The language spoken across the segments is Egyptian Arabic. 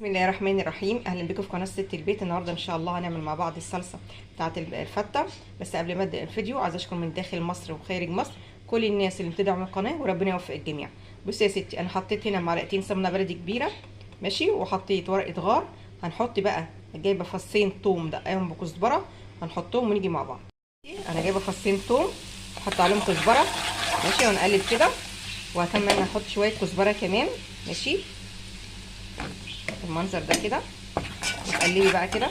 بسم الله الرحمن الرحيم. اهلا بكم في قناة ست البيت. النهارده ان شاء الله هنعمل مع بعض الصلصه بتاعه الفته. بس قبل ما ابدا الفيديو عايزه اشكر من داخل مصر وخارج مصر كل الناس اللي بتدعم القناة، وربنا يوفق الجميع. بصوا يا ستي، انا حطيت هنا معلقتين سمنه بلدي كبيرة، ماشي، وحطيت ورقة غار. هنحط بقى، جايبه فصين توم دقاهم بكزبره، هنحطهم ونيجي مع بعض. انا جايبه فصين توم احط عليهم كزبره، ماشي، ونقلب كده. وهكمل احط شوية كزبره كمان، ماشي، المنظر ده كده. وتقلبي بقى كده،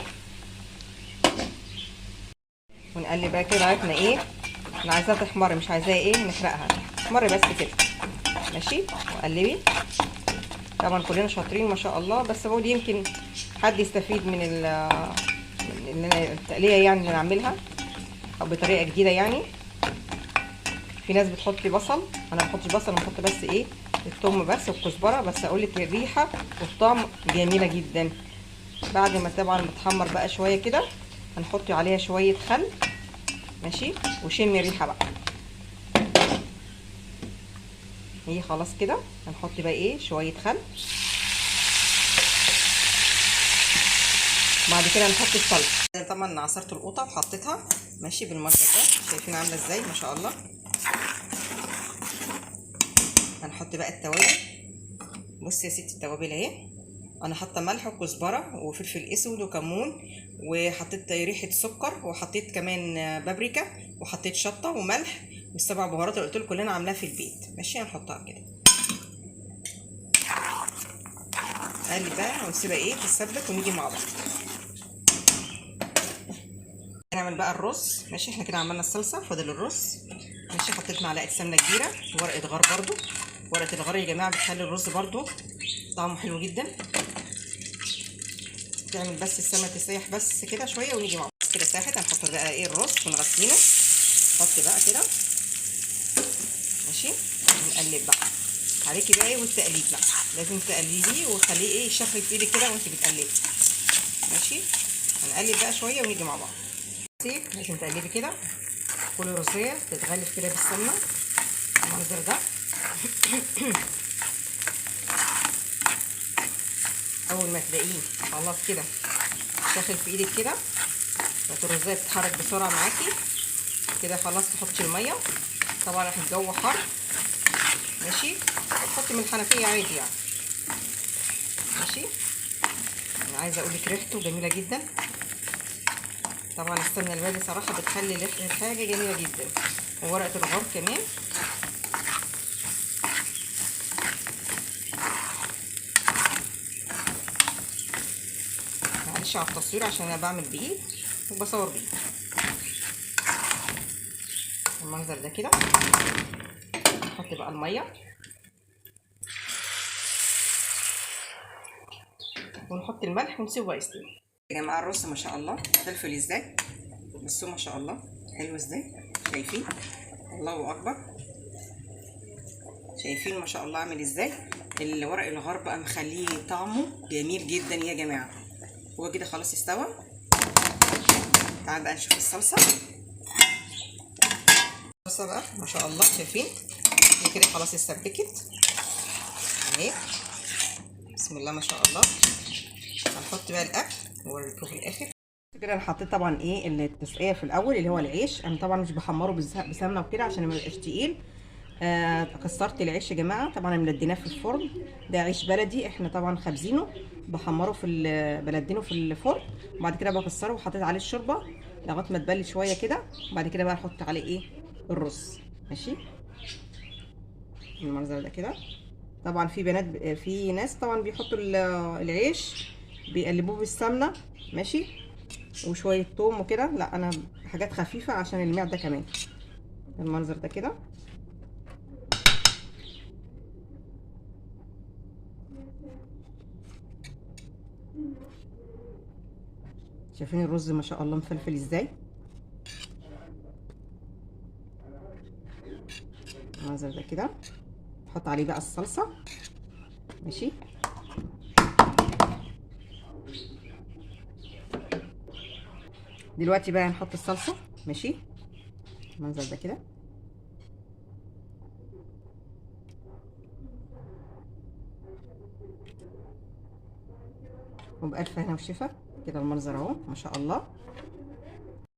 ونقلب بقى كده لغاية ما ايه، انا عايزاها تحمر، مش عايزاها ايه نحرقها، تحمر بس كده، ماشي. وقلبي. طبعا كلنا شاطرين ما شاء الله، بس بقول يمكن حد يستفيد من التقليه يعني اللي نعملها، او بطريقة جديدة يعني. في ناس بتحط بصل، انا ما بحطش بصل، انا بحط بس ايه الثوم بس والكزبره بس. اقول لك الريحة والطعم جميلة جدا. بعد ما طبعا بتحمر بقى شوية كده، هنحط عليها شوية خل، ماشي، وشمي الريحة بقى. هي خلاص كده. هنحط بقى ايه شوية خل. بعد كده هنحط الصلصه. طبعا عصرت القوطه وحطيتها، ماشي، بالمنظر ده. شايفين عامله ازاي ما شاء الله. هنحط بقى التوابل. بصي يا ستي التوابل اهي، انا حاطه ملح وكزبره وفلفل اسود وكمون، وحطيت ريحه سكر، وحطيت كمان بابريكا، وحطيت شطه وملح، والسبع بهارات اللي قلت لكم اللي انا عاملاها في البيت، ماشي. هنحطها كده، نقلب بقى ونسيبها ايه تتسبك ونيجي مع بعض. نعمل بقى الرز، ماشي. احنا كده عملنا الصلصه، فاضل الرز، ماشي. حطيت معلقه سمنه كبيرة، ورقة غار برده. ورقة الغار يا جماعة بتخلي الرز برده طعمه حلو جدا. تعمل بس السمنة تسيح بس كده شوية ونيجي مع بعض. كده ساحت. هنحط بقى ايه الرز ونغسله، نحط بقى كده، ماشي. نقلب بقى عليكي بقى ايه، والتقليب بقى لازم تقلبيه وخليه ايه يشخل في ايدك كده وانت بتقلبي، ماشي. هنقلب بقى شوية ونيجي مع بعض. لازم تقلبي كده كل رزيه تتغلف كده بالسمنه المنظر ده. اول ما تلاقيه خلاص كده داخل في ايدك كده، بقت الرزايه بتتحرك بسرعة معاكي كده، خلاص تحطي المية. طبعا احنا الجو حر، ماشي، تحطي من الحنفية عادي يعني، ماشي. انا عايزه اقول لك ريحته جميلة جدا. طبعا السمنة البلدي صراحة بتخلي ريحه الحاجة جميلة جدا، وورقة الغار كمان. معلش على التصوير عشان انا بعمل بايد وبصور بايد. المنظر ده كده. نحط بقى المية ونحط الملح ونسيبه بقى يستوي. يا جماعة الرز ما شاء الله فلفل ازاي، بصوا ما شاء الله حلو ازاي، شايفين؟ الله اكبر، شايفين ما شاء الله عامل ازاي. الورق الغار بقى مخليه طعمه جميل جدا يا جماعة. هو كده خلاص استوى. تعال بقى نشوف الصلصه. الصلصه بقى ما شاء الله، شايفين كده خلاص اتسبكت اهي، بسم الله ما شاء الله. هنحط بقى الاكل واوريكم في الاخر كده. انا حطيت طبعا ايه التسقيه في الاول اللي هو العيش. انا طبعا مش بحمره بسمنه وكده عشان ما يبقاش تقيل. كسرت العيش يا جماعة، طبعا ملديناه في الفرن. ده عيش بلدي احنا طبعا خابزينه، بحمره في بلدينه في الفرن، وبعد كده بكسره وحطيت عليه الشوربة لغاية ما تبل شوية كده. وبعد كده بقى احط عليه ايه الرز، ماشي، المنظر ده كده. طبعا في بنات، في ناس طبعا بيحطوا العيش بيقلبوه بالسمنه، ماشي، وشوية توم وكده. لا انا حاجات خفيفة عشان المعدة كمان. المنظر ده كده. شايفين الرز ما شاء الله مفلفل ازاي، المنظر ده كده. نحط عليه بقى الصلصه، ماشي. دلوقتي بقى هنحط الصلصه، ماشي، المنظر ده كده. وبألف هنا وشفا. كده المنظر اهو ما شاء الله.